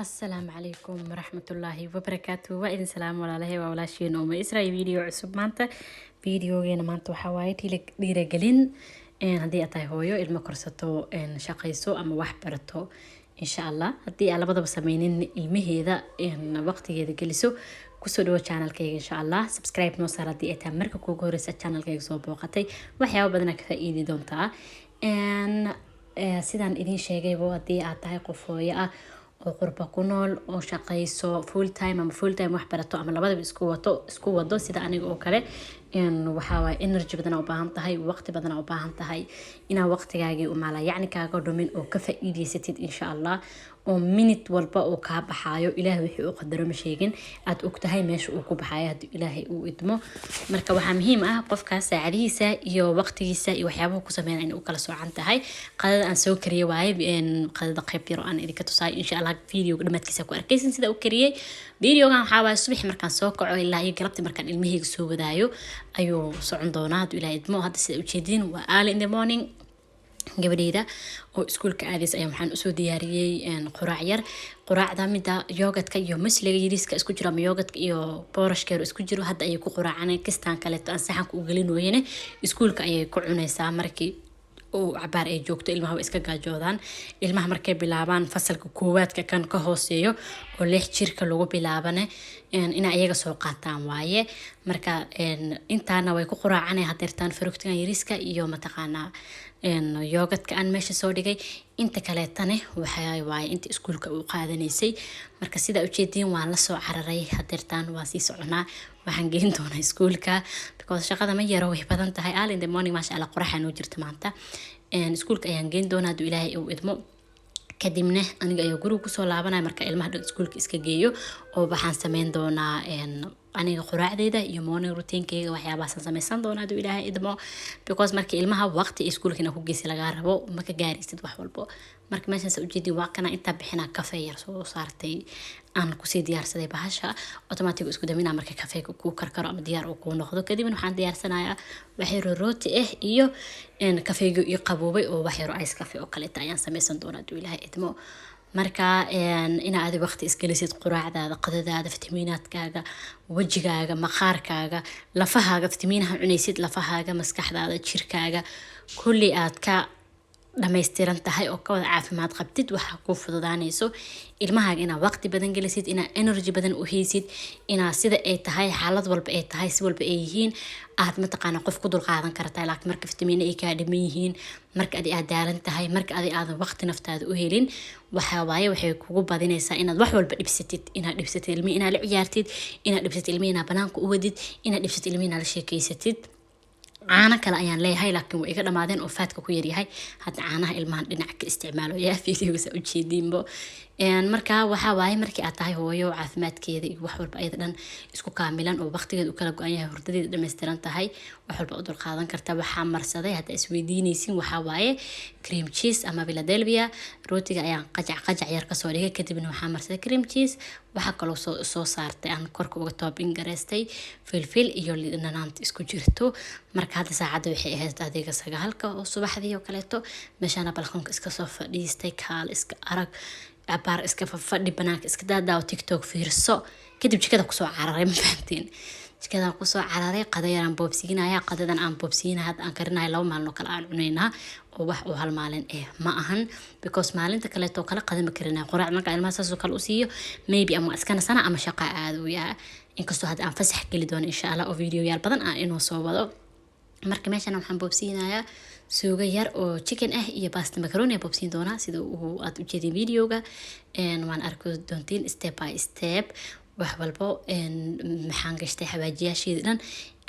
Asalaamu calaykum waraxmatullaahi wabarakaatu. Waa idin salaam, walaalahay. Waa walaashiin Uma Isra iyo video cusub. Maanta videogeena maanta waxaa waaye dhiiragelin haddii aad tahay hooyo ilmo korsato, shaqayso ama wax barato, insha Allah. Haddii aad labadaba sameynin, ilmaheeda waqtigeeda geliso, kusoo dhawo channelkayga, insha Allah. Subscribe noo saar haddii ay tahay marka kuugu horeysa channelkayga soo booqatay. Waxyaabo badanaa ka faa'iidi doontaa. Sidaan idin sheegaybo, haddii aad tahay qof hooyo ah oo qurba ku nool oo shaqayso full time ama full time wax barato ama labadaba isku wato, isku wado sida aniga oo kale, waxaa waaye energy badan u baahan tahay, waqti badan u baahan tahay. Inaa waqtigaagii umaala yacni kaaga dhumin oo ka faa'iidaysatid, insha Allah, oo minute walba oo kaa baxaayo, Ilaahay wixii uu qadaro ma sheegin, aad og tahay meesha uu ku baxaayo haddii Ilaahay uu idmo. Marka waxaa muhiim ah qofkaas saacadihiisa iyo waqtigiisa iyo waxyaabaha ku sameynaya inay u kala soocan tahay. Qadada aan soo kariyay waaye, qadada qayb yar oo aan idinka tusaay. Insha Allah videoga dhamaadkiisa ku arkaysin sida u kariyey. Videogan waxaa waaye subaxi markaan soo kaco ilaa iyo galabtii markaan ilmahayga soo wadaayo ayuu socon doonaa hadduu Ilaahay idmo. Hadda sida ujeediin waa early in the morning. Gabadheyda oo iskuulka aadaysa ayaa waxaan usoo diyaariyey quraac yar. Quraacda mida yogurtka iyo muesliga yariiska isku jiro ama yogurtka iyo boorashkeero isku jiro hadda ayay ku quraacanay. Kistaan kaleeto aan saxanka u gelin weyne iskuulka ayay ku cunaysaa. Markii oo cabaar ay joogto, ilmaha way iska gaajoodaan. Ilmaha markay bilaabaan fasalka koowaadka, kan ka hooseeyo oo 6 jirka lagu bilaabane, inay iyaga soo qaataan waaye. Marka intaana way ku quraacanay hadeertaan fructigan yariiska iyo mataqaanaa yogurtka aan meesha soo dhigay. Inta kaleetane waxaa waaye inta iskuulka u qaadanaysay. Marka sidaa ujeediin waan lasoo cararay hadeertaan, waan sii soconaa, waxaan geyn doonaa iskuulka because shaqada ma yaro, way badan tahay. Early in the morning, maasha Allah, qoraxaa noo jirta maanta. Iskuulka ayaan geyn doonaa hadduu Ilaahay uu idmo. Kadibna aniga ayaa guriga kusoo laabanaya. Marka ilmaha dhan iskuulka iska geeyo oo waxaan sameyn doonaa aniga quraacdeyda iyo morning routinekeyga, waxyaabahaasaan sameysan doonaa hadduu Ilaahay idmo, because marka ilmaha waqti iskuulka inaa ku geysi lagaa rabo, ma ka gaaraysid wax walbo. Marka meeshaan sa ujeedin waa kana intaa bixinaa kafee yar soo saartay, aan kusii diyaarsaday bahasha automatic isku daminaa. Marka kafeega kuu karkaro ama diyaar uu kuu noqdo, kadibna waxaan diyaarsanayaa waxyaro rooti ah iyo kafeega iyo qaboobay oo waxyaro ice cafe oo kaleeta ayaan sameysan doonaa hadduu Ilaahay idmo. Marka inaa adi waqti isgelisid, quraacdaada, qadadaada, fitamiinaadkaaga, wejigaaga, maqaarkaaga, lafahaaga, fitamiinaha cunaysid, lafahaaga, maskaxdaada, jirkaaga, kulli aad ka dhammaystiran tahay oo ka wada caafimaad qabtid, waxaa kuu fududaanayso ilmahaaga inaad waqti badan gelisid, inaad energy badan u haysid, inaad sida ay tahay, xaalad walba ay tahay, si walba ay yihiin, aad mataqaana qof ku dul qaadan kartaa. Laakiin marka fitamiino ay kaa dhiman yihiin, marka adi aad daalan tahay, marka adi aadan waqti naftaada u helin, waxaa waaye waxay kugu badinaysaa inaad wax walba dhibsatid. Inaad dhibsatid ilmihi inaad la ciyaartid, inaad dhibsatid ilmihi inaad banaanka u wadid, inaad dhibsatid ilmihi inaad la sheekeysatid. Caano kale ayaan leeyahay, laakiin way iga dhamaadeen oo fatka ku yaryahay. Hadda caanaha ilmahan dhinac ka isticmaalo yaa videoga ujeediinbo. Marka waxaa waaye markii aad tahay hooyo caafimaadkeeda iyo wax walba ayada dhan isku kaamilan oo waqtigeeda u kala go-an yahay, hurdadeeda dhammaystiran tahay, wax walba u dulqaadan karta. Waxaa marsaday hadda isweydiinaysin waxaa waaye cream cheese ama Philadelphia. Rootiga ayaan qajac qajac yar kasoo dhigay, kadibna waxaa marsaday cream cheese. Waxaa kaloo soo saartay aan korka uga topping gareystay filfil iyo dhanaanta isku jirto. Marka hadda saacadda waxay ahayd adiga 9-ka oo subaxdii oo kaleeto. Meeshaana balkoonka iska soo fadhiistay, kaal iska arag, cabaar iska fadhi, banaanka iska daadaawo, TikTok fiirso, kadib jikada kusoo cararay. Ma fahamteen? Jikadaan kusoo cararay, qada yaraan boobsiinaya. Qadadan aan boobsiinaya hadda aan karinayo 2 maalin oo kale aan cunaynaa oo wax uu hal maalin eh ma ahan, because maalinta kaleeto kale qada ma karinaya. Quraac marka ilmaha saasoo kale u siiyo, maybe ama iska nasana ama shaqa aado yaa, inkastoo hadda aan fasax geli doono, insha Allah, oo videoyaal badan aan inuu soo wado. Marka meeshan waxaan boobsiinayaa suugo yar oo chicken ah iyo basta macaroni boobsiin doonaa. Sida uu aad ujeedin videoga waan arki doontiin step by step wax walbo. Maxaan gashtay? Xawaajiyaasheeda dhan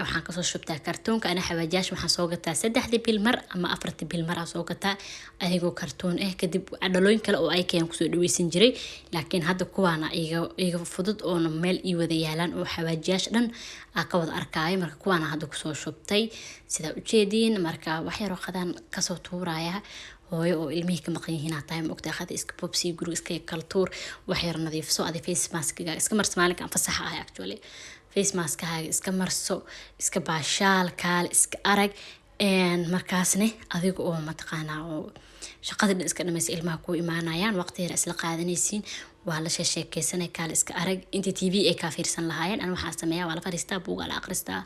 waxaan kasoo shubtaa kartoonka. Ana xawaajiyaasha waxaan soo gataa 3-dii bil mar ama 4-tii bil mar aan soo gataa ayagoo kartoon ah. Kadib dhalooyin kale oo ay keen kusoo dhaweysan jiray, laakiin hadda kuwaana iga fudud oona meel ii wada yaalaan oo xawaajiyaasha dhan aa ka wada arkaayo. Marka kuwaana hadda kusoo shubtay sidaa ujeediin. Marka wax yaroo qadaan kasoo tuuraya. Hooyo oo ilmihii ka maqan yihiin aa tahay, ma ogtahay? Qada iska bobsi, guriga iska kala tuur, wax yar nadiifso, adi face maskiga iska marso. Maalinka aan fasaxa ahay actually, face maskahaaga iska marso, iska baashaal, kaale iska arag. Markaasne adiga oo mataqaanaa oo shaqada dhan iska dhamaysa, ilmaha ku imaanayaan, waqti yar isla qaadanaysiin, waa la sheekeysanay, kaala iska arag. Inta TV ay kaa fiirsan lahaayeen, ani waxaa sameeyaa waa la fadhiistaa, buugaa la akhristaa,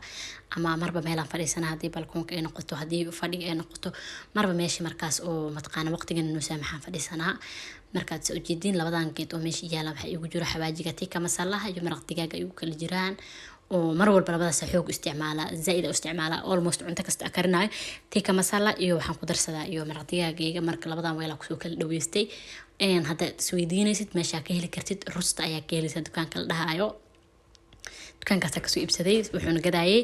ama marba meelaan fadhiisanaa, haddii balkoonka ay noqoto, haddii fadhiga ay noqoto, marba meesha markaas oo mataqaana waqtigan noo saamaxaan fadhiisanaa. Markaad sa ujeediin, labadan geed oo meesha yaala waxaa igu jiro xawaajiga tikka masalaha iyo maraq digaaga igu kala jiraan, oo mar walba labadaas xoog isticmaala, zaaid u isticmaala. Almost cunto kasta aan karinayo tikka masala iyo waxaan ku darsadaa iyo maraq digaagayga. Marka labadan weelaa kusoo kala dhaweystay. Haddaad isweydiinaysid meeshaa ka heli kartid, Rusta ayaa ka helaysaa, dukaanka la dhahayo. Dukaankaasa kasoo iibsaday, wuxuuna gadaayay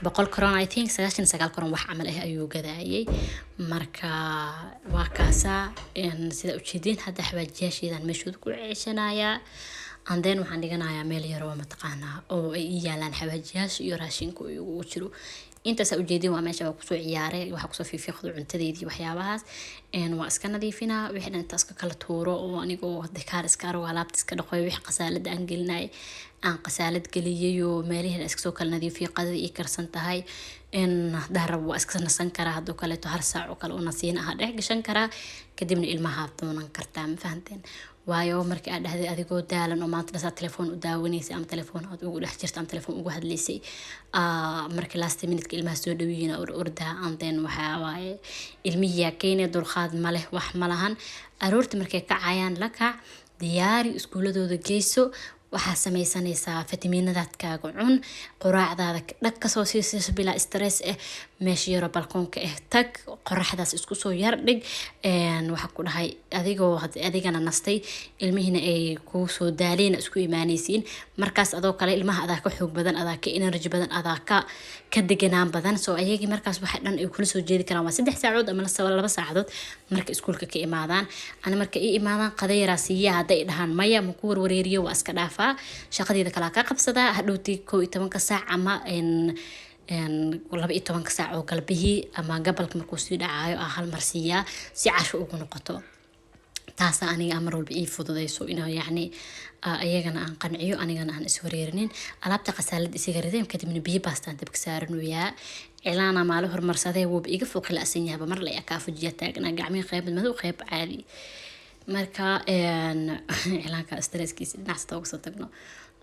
100 karoon, I think 99 karoon wax camal ah ayuu gadaayay. Marka waa kaasaa, sida ujeediin. Hadda xawaajiyaasheedan meeshooda ku ceeshanayaa, and then waxaan dhiganayaa meel yaroo mataqaanaa oo ay ii yaalaan xawaajiyaasha iyo raashinka uu igu jiro. Intaas ujeedin waa meesha waa kusoo ciyaaray, waxaa kusoo fiifiiqdo cuntadeydii, waxyaabahaas waa iska nadiifinaa, wixii dhan intaas ka kala tuuro oo anigoo dikaar iska argo, alaabta iska dhaqoy, wixii qasaalada aan gelinay aan qasaalad geliyay oo meelihii iska soo kala nadiifiyay, qadada ii karsan tahay. Haddaan rabo waa iska nasan karaa, haddoo kaleeto har saac oo kale oo nasiina aha dhex gashan karaa, kadibna ilmaha doonan kartaa. Ma fahanteen? Waayo, markii aad dhahday adigoo daalan oo maanta dhasaa telefoon u daawanaysay ama telefoon aad ugu dhex jirta ama telefoon ugu hadlaysay, markii last minute ilmaha soo dhawiyiin or ordaa, and then waxaa waaye ilmihiyaa keenaya, dulqaad ma leh, wax ma lahan. Aroorta markay kacayaan la kac, diyaari, iskuuladooda geyso, waxaa sameysanaysaa fitamiinadaadkaaga cun, quraacdaada dhag kasoo siisayso bilaa stress ah. Meesha yaroo balkoonka ah tag, qoraxdaas isku soo yar dhig. Waxaa ku dhahay adigoo adigana nastay, ilmihiina ay kuu soo daaleen, isku imaanaysiin. Markaas adoo kale ilmaha adaa ka xoog badan, adaa ka energy badan, adaa ka deganaan badan. So ayagii markaas waxa dhan ay kula soo jeedi karaan waa 3 saacadood ama 2 saacadood marka iskuulka ka imaadaan. Ani marka ii imaadaan qada yaraa siiya. Hadday dhahaan maya, ma ku warwareeriyo, waa iska dhaafaa, shaqadeeda kalaa ka qabsadaa. Hadhowtii 11-ka saac ama 12-ka saac oo galbihii ama gabalka markuu sii dhacaayo ah hal mar siiyaa si casho ugu noqoto. Taasa aniga mar walba ii fududeyso inaa yacni iyagana aan qanciyo, anigana aan iswareerinin. Alaabta qasaalad isaga rideen, kadibna biyo baastaan dabka saaranoyaa. Cilaana maali horumarsadee, wuuba iga foqilacsan yahaba, mar la kaa fujiya taagnaa, gacmihii qeyb madow, qeyb caadi. Marka cilaanka stresskiisa dhinacsata uga soo tagno,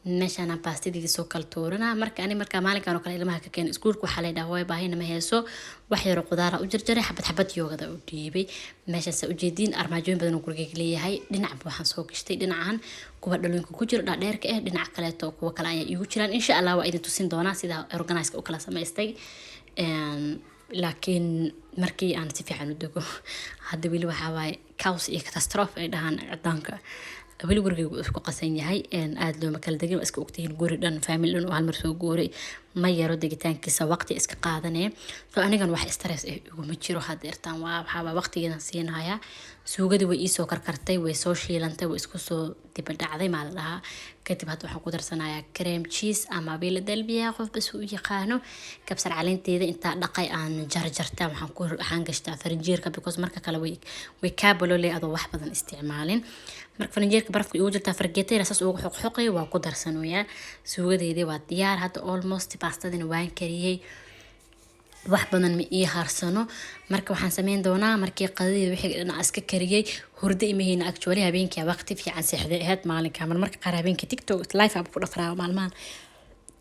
meeshaana baastadii soo kala tuuranaa. Marka ani marka maalinkan oo kale ilmaha ka keena iskuulka, waxaa la yidhaha way baahina ma heeso, wax yaro qudaara u jarjaray, xabad xabad yoogada u dhiibay. Meeshaas ujeediin armaajooyin badan oo gurigeyga leeyahay. Dhinacba waxaan soo gashtay dhinacan kuwa dhalooyinka ku jiro dhaadheerka ah, dhinaca kaleeto kuwa kale ayaa iigu jiraan. Insha Allah waa idin tusin doonaa sida organizeka u kala samaystay, laakiin markii aan si fiican u dego. Hadda weli waxaa waaye chaos iyo catastrophe ay dhahaan cadaanka. Weli gurigeygu isku qasan yahay, aada looma kala degin. Waa iska ogtihiin, guri dhan, family dhan oo hal mar soo guuray ma yaro degitaankiisa, waqti iska qaadanaya. So anigan wax stress ah iguma jiro hadeertaan, waa waxaaba waqtigeedan siinayaa. Suugadii way iisoo karkartay, way soo shiilantay, way isku soo dibadhacday maa la dhahaa. Kadib hadda waxaan ku darsanayaa cream cheese ama Philadelphia, qof bas u yaqaano. Kabsar caleenteeda intaa dhaqay aan jarjarta, waxaan gashtaa farinjeerka, because marka kale way kaa bololey adoo wax badan isticmaalin. Marka farinjeerka barafka igu jirtaa, fargeetayna saas ugu xoqxoqay, waa ku darsanayaa. Suugadeedii waa diyaar hadda, almost baastadina waan kariyey, wax badan ma ii harsano. Marka waxaan sameyn doonaa markii qadadeeda wixii dhinaca iska kariyey, hurdo imaheyna. Actually habeenkii waqti fiican seexday ahayd maalinka. Marmarka qaar habeenkii TikTok live app ku dhafraa maalmahan.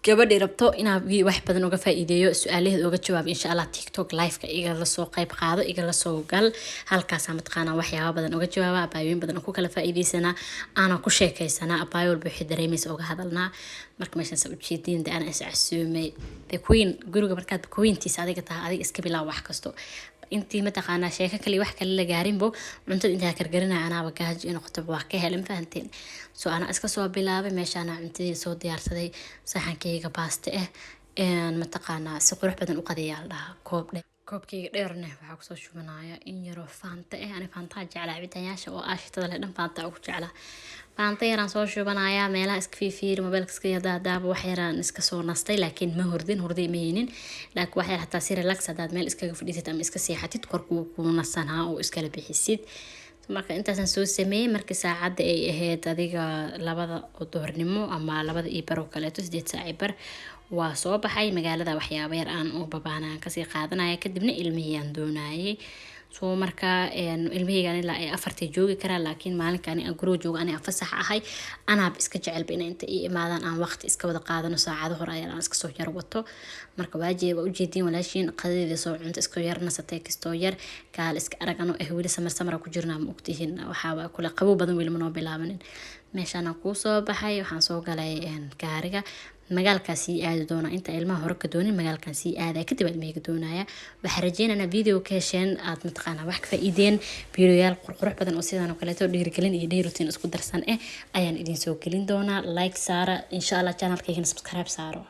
Gabadhii rabto inaa wax badan uga faa'iideeyo, su-aalaheeda uga jawaabo, insha Allah TikTok liveka igala soo qayb qaado, igala soo gal. Halkaasaa mataqaanaa waxyaaba badan uga jawaaba, abaayooyin badan ku kala faa'iideysanaa, aanan ku sheekaysanaa, abaayo walba wixii dareemaysa uga hadalnaa. Marka meeshaan sa ujeediin de ana is casuumay, the queen guriga. Markaad queentiisa adiga tahay, adiga iska bilaab wax kasto. Intii mataqaanaa sheeko kale wax kale la gaarinbo, cuntada intaa kargarinaya anaaba gaajo in noqoto waa ka helay, ma fahanteen? So anaa iska soo bilaabay, meeshaana cuntadii soo diyaarsaday, saxankayga baaste ah mataqaanaa si qurux badan u qadeeyaa la dhahaa. Koob dhe koobkayga dheerne waxaa kusoo shubanaya in yaroo Fanta ah. Ani Fantaa jeclaa, cabitaanyaasha oo aashitada leh dhan Fanta ugu jeclaa. Fanta yaraan soo shubanayaa, meelaha iska fiifiiri, mobiilka iska yadaadaaba, wax yaraan iska soo nastay, laakiin ma hurdin, hurday ma haynin. Laakiin wax yar hataa si relax haddaad meel iskaga fadhiisid ama iska seexatid, korkuu ku nasanaa oo iskala bixisid. Marka intaasaan soo sameeyey. Markii saacadda ay ahayd adiga 2da oo duhurnimo ama 2:15 oo kaleeto, 8 saac iyo bar, waa soo baxay. Magaalada waxyaaba yar aan u babaanaan kasii qaadanaya, kadibna ilmihii aan doonayay. So marka ilmahaygan ilaa ay 4tii joogi karaa, laakiin maalinka ani aan guriga joogo, ani aan fasax ahay, anaaba iska jecelba inay inta ii imaadaan, aan waqti iska wada qaadano. Saacado hore ayaan iska soo yar wato. Marka waa ujeediin, walaashiin qadadeeda soo cunto, iska yar nasatay, kastoo yar kaal iska arag anoo ah. Weli samar samara ku jirnaa, ma ogtihiin? Waxaa kule qabow badan weli ma noo bilaabanin. Meeshaan kuu soo baxay, waxaan soo galay gaariga, magaalkaa sii aadi doona. Inta ilmaha hore ka doonin, magaalkan sii aadaya, kadib ilmahayga doonaya. Waxaa rajeynana video ka hesheen, aad mataqaanaa wax ka faa'iideen. Videoyaal qurqurux badan oo sidan oo kaleeto dhiirigelin iyo day routine isku darsan ayaan idin soo gelin doonaa. Like saara insha Allah, channelkaygana subscribe saaro.